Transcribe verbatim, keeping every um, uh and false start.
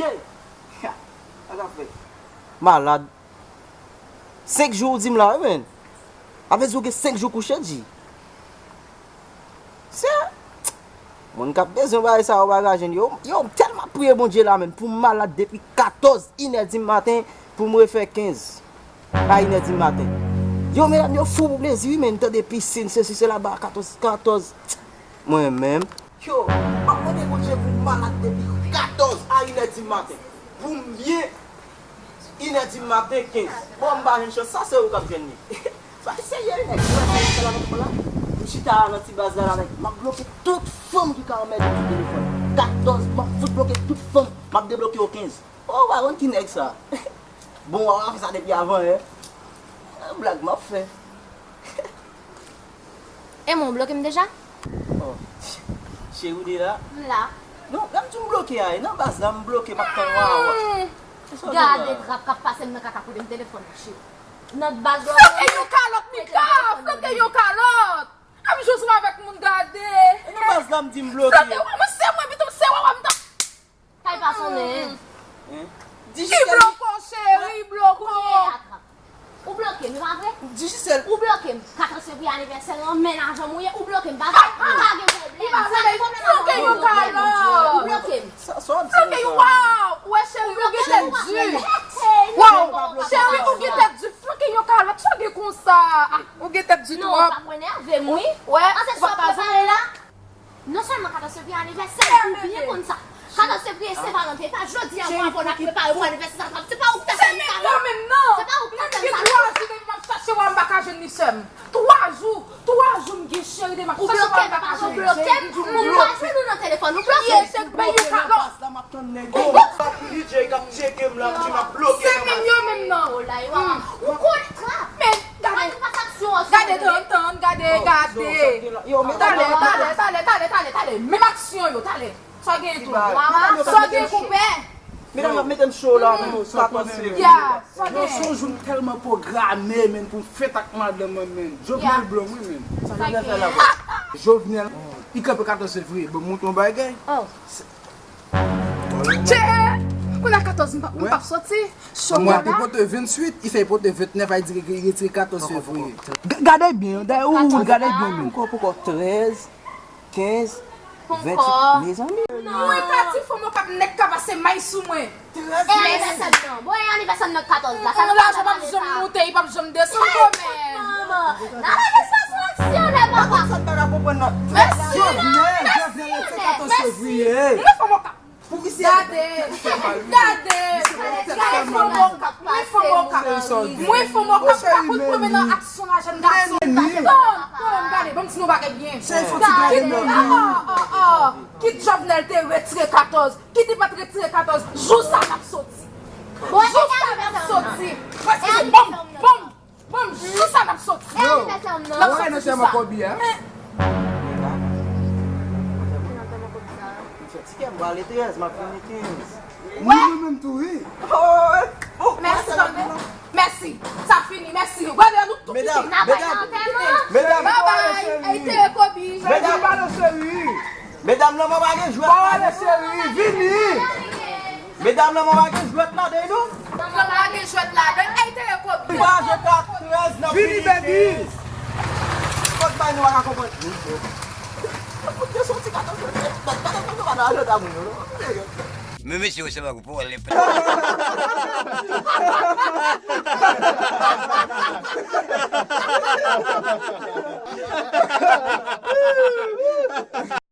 Hey! Sa k ap fèt? Malad. Senk jou ou di m la, wi, menn. Sa vle di ou gen senk jou kouche, G. Se moun k ap bezwen bagay sa yo, bagay jèn yo. Yo, m tèlman ap priye Bondye la, menn, pou m malad depi katòz, inè di maten, pou m refè kenz a inè di maten. Yo, medam yo fou pou plezi, wi, menn, tande pisin, sesi, sela, ba katòz, katòz. Mwen menm. Yo, m ap mande Bondye pou m malad depi katòz a inè di maten. Pou m byen, inè di maten, kenz. Bon, m pa jwenn chans, sa se ou k ap jwenn li. Sa serye, wi, nèg. Ou wè sa m fè la nan fon la? M chita nan ti baz la, la, nèg. M ap bloke tout fanm ki ka anmède m sou telefòn. Katòz, m ap fout bloke tout fanm. M ap debloke yo kenz. Oh, ou pa konn ki nèg sa. Bon, w ap fè sa depi avan yè. Blag m ap fè. E mwen, ou bloke m deja? Oh, cheri, ou de la? M la. Non, lè m di w m bloke a, e nan baz la m bloke, m ap tann w a. Hmm. Gade trap k ap pase m nan kaka, kote m telefòn nan, cheri. Nan baz la. Flanke yon kalòt, Mika! Flanke yon kalòt! Ap jwe ansanm avèk moun, gade! E nan baz la m di m bloke. Flanke, wè, mwen se mwen, pito m se wè, wè, m t ap Kay pa sonnen. Hein? Li Digicel. Bloko, cheri, bloko. Kounye a, trap. Ou bloke m, pa vre? Digicel. Ou bloke m. Katòz fevriye anivèsè lan, men ajan mouye, ou bloke m, pa vre? Pa gen pwoblèm. Sa gen pwoblèm avè w? Flanke yon kalòt. Ou bloke m. Sa, sa w ap di konsa? Flanke yon, waw! Ou wè, cheri, ou gen tèt di. Waw! Cheri, ou gen tèt di. Flanke yon kalòt, sa w gen konsa? Ah, ou gen tèt di twòp. Non, w ap enève m, wi. Wè, ou pa prepare la? Non sèlman katòz fevriye anivèsè m, ou byen konn sa. Katòz fevriye Sen Valanten, e pa jodi a ou avè w n ap prepare pou anivèsè sa, se pa ou ki ta fè m sa, non. Se pa ou ki ta fè m sa, non. Gen twa jou depi m ap chache w a, m pa ka jwenn li, sè m. Twa jou, twa jou m gen cheri depi m ap chache w a, m pa ka jwenn li. Ou bloke m, ou bloke m, m pa jwenn ou nan telefòn, ou bloke m. Kiyès ki bloke nan baz la, m ap tann nèg yo. Sa ki D J k ap tcheke m la, m di m ap bloke nan baz la. Se menm yo menm nan. Ou konn trap. Men Gade, gade, tann, tann, gade, gade. Yo, medam, talè, talè, talè, talè, talè, talè. Menm aksyon yo, talè. Sa w gen tou? Sa w gen pou pè? Medam, y ap mete m cho la, non, sa konn se. Ya, sa w gen? Yo, se yon jou m tèlman pwograme, menn, pou m fèt ak madanm mwen, menn. Jovenel Blanc, wi, menn. Sa Jovenel fè la, bro? Jovenel, li kanpe katòz fevriye, bon, montre yon bagay. Tchè! Kounye a katòz, m p ap, m p ap soti. Cho la. Mwen te pote venntuit, li fè pote vennèf, a di li retire katòz fevriye. G-, gade byen, dayè ou, ou gade byen, menn. Poko, poko, trèz, kenz, venntuit, mezanmi. Mwen ka di fò mwen p ap nèk ka pase may sou mwen. E anivèsè m nan. Bon, e anivèsè m nan katòz la. Sa nou pa janm ap janm moute, li p ap janm desann kanmenm. N a lage sa sou aksyon, nèg, papa. Sa n pa ka konprann nan. Mèsi. Mèsi. Mwen fè mwen ka. Gade. Gade. Gade fò mwen ka. Mwen fè mwen ka. Mwen fè mwen ka. Pa konn pran men nan aksyon la, jèn gason. Tann, tann, gade. Ban m di nou bagay byen. Gade. Ah, ah, ah. Kit Jovenel te retire katòz. Kit li pa t retire katòz, jou sa n ap soti. Jou sa n ap soti. Eskize, banm, banm, banm, jou sa n ap soti. N ap soti jou sa. Ti kè m prale trèz, m ap vini kenz. Mwen menm tou, wi. Mèsi, tande. Mèsi. Sa fini, mèsi. Gade, nou tout kite. Medam, medam, medam. Bye bye. Ey, Tere Kobe. Medam, medam, non, mwen pa gen jwèt la, non. Vini. Medam, non, mwen pa gen jwèt la, non. Mwen pa gen jwèt la, non. Ey, Tere Kobe. Mwen pa jwèt la, trèz nan Philippines. Vini, baby. Kot bay nou pa ka konprann. Kote soti katòz, katòz, katòz, pa nan ajanda moun yo, non. Men mesye yo se pa pou wè le